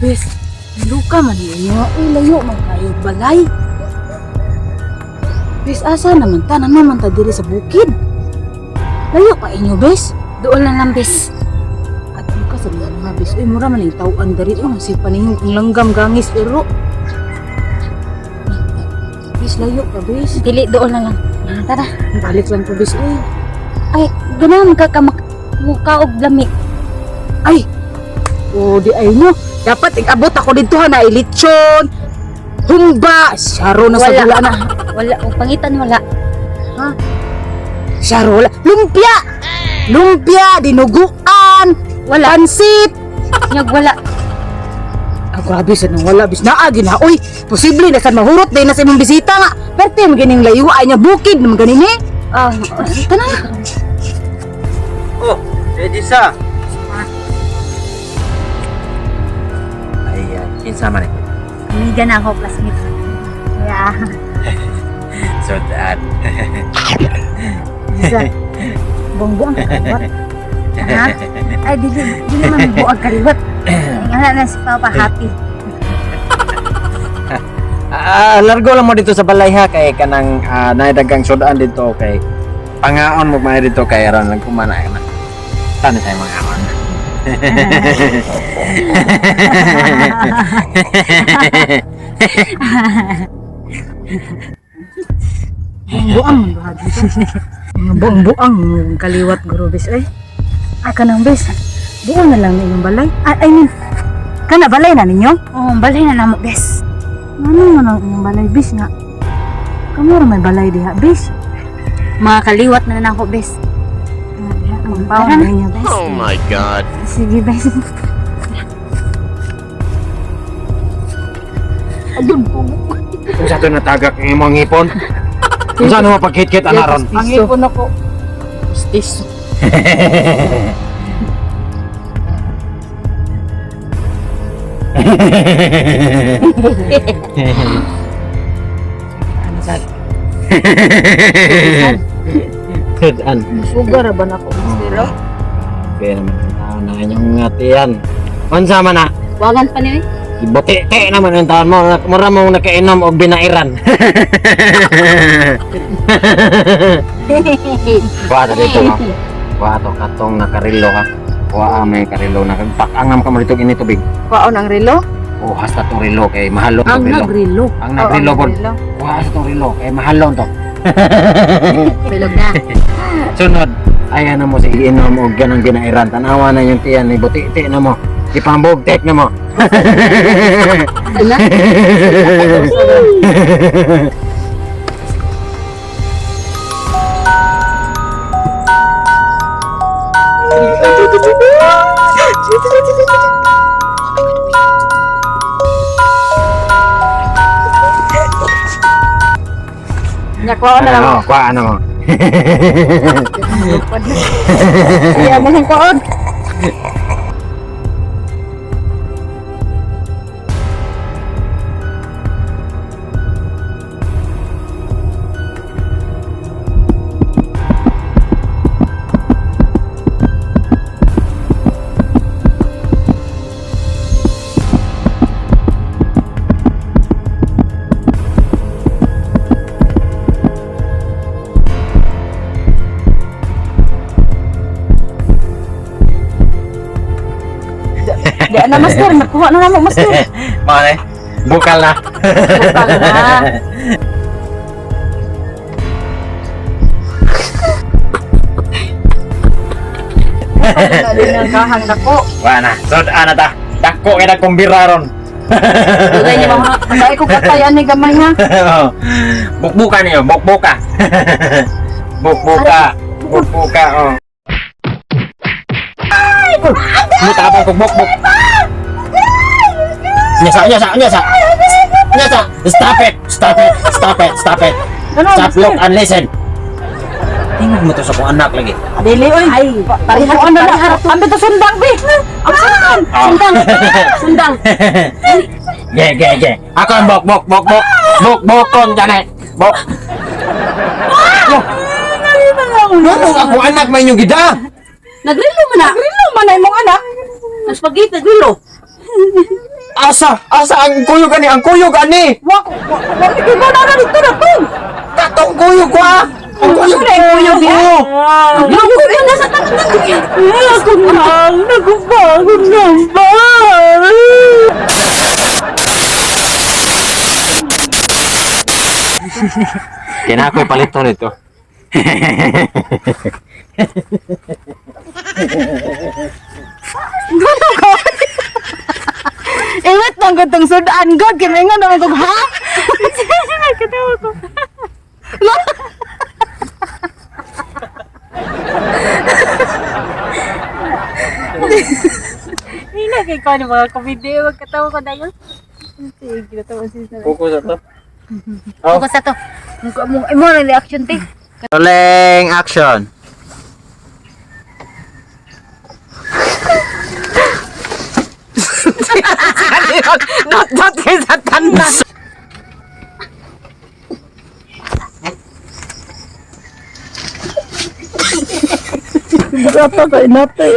Bes, luka man ninyo. Uy, layo man kayo balay. Bes, asa naman ta? Naman man ta diri sa bukid. Layo pa inyo, bes. Doon lang lang, bes. At ang ka sa mga bes. Uy, mura man yung tauan dari. Uy, si paninyo kung langgam gangis iro. Bes, layo pa, bes. Dili, doon na lang. Tara. Balik lang ko, bes. Uy. Ay, ganahan ka ka mukha og lami. Ay! O, di ay no. Dapat ikabot ako dito ha na ilitsyon, humba, syaro na sa Wala. dula na. Wala, og pangitan wala. Syaro wala. Lumpia! Lumpia, dinuguan, Wala. pansit. Nyag wala. Ah, grabe sa nang wala bis naa gina. Uy, posible na san mahurot din na sa imong bisita nga. Perte man ganing layo ay niya bukid naman ganin eh. Ah, Tana. Oh, ready sa. Ayan, kinsa man eh. amiga na ako, classmate. Yeah. So that. Isa. Buang-buang ka kaliwat. Ha? Ay, dili, dili man buag kaliwat. Nga na si Papa happy. Ah, largo lang mo dito sa balay ha kay kanang naay daghang sudan dito kay pangaon mo may dito kay aron lang kumana na. Tani tayo mga aon. Buang-buang man dito. Mga buang-buang kaliwat guro bis ay. Ah, kanang bis. Buo na lang inyong balay. Ah, I mean, kana balay na ninyo? Oh, balay na namo, bes. Ano man ang inyong balay bis nga? Kamo ra may balay diha bis. Mga kaliwat na nako, bes. Ang Tara na. ninyo bis. Oh my God. Sige, bes. Adun po. Kung sa to natagak ang imong ngipon. Kung saan mo pagkit-kit anaron. Ang ipon ako. Pustis. Ano sa Sudan. Sugar ba na ako, Master? oh? Okay naman ang taon na inyong ngatian. Unsa man na? Wagan pa niyo, eh. Ibuti-ti naman ang taon mo. Mura mong nakainom og binairan. Kuha ta dito ha. Kuha to katong nakarilo ha. Kuha ang may karilo na. Pakangam ka mo dito ini tubig. Kwaon ang relo? Oh, hasta tong rilo kay mahalon Ang tong rilo. nagrelo. Ang nagrilo Oh, pod. ang nagrilo. Kuha sa tong rilo kay mahalon to. Bilog na. Sunod, ayan na mo sige inom og ganang binairan. Tanawa na yung tiyan ni buti-ti na mo. Ipambugtek na mo. Ano? Nya kwaon na lang. Oh, kuha na mo. Iya mo nang kwaon. Di na master, nakuha na namo master. Mao na. Bukal na. Bukal na. Wala din ang kahang dako. Kuha na. Sud ana ta. Dako kay nagkumbira ron. Dugay niya mga patay ko katayan ni gamay ha. Bukbuka niyo, bukbuka. Bukbuka. Bukbuka, oh. Mutabang kog bukbuk. Nyasa, nyasa, nyasa. Nyasa. Stop it. Stop it. Stop it. Stop it. Ano, Stop, master? look and listen. Tingog mo to sa kong anak lagi. Dili oy. Ay, pareha ano na. Ambi to sundang bi. Ang sundang. Ah. Sundang. Sundang. Ge, ge, ge. Ako ang bok, bok, bok, bok. Bok, bokon, jane. Bok. Ano ako anak may inyong gida? Nagrilo man na. Nagrilo man na imong anak. Ang spaghetti nagrilo. Asa? Asa ang kuyog ani? Ang kuyog ani! Wa wa wa ko na dito na to. Katong kuyog ko ah! Ang kuyog! Ano yung kuyog niya? Oo. Ang kuyog nasa tangan. Ako nang nagubangon naman. Kaya na ako'y palito nito. Gusto ko. Iwit nang gutong sudan god kay maingon naman kog ha. Katawa ko. Hina kay ko ano mga komedya, magkatawa ko dayon. Sige, ginatawa siya. Focus ato. Focus sa to. Mo mo na reaction te. Rolling action. Dot dot kay sa tanan. Berapa kay nate?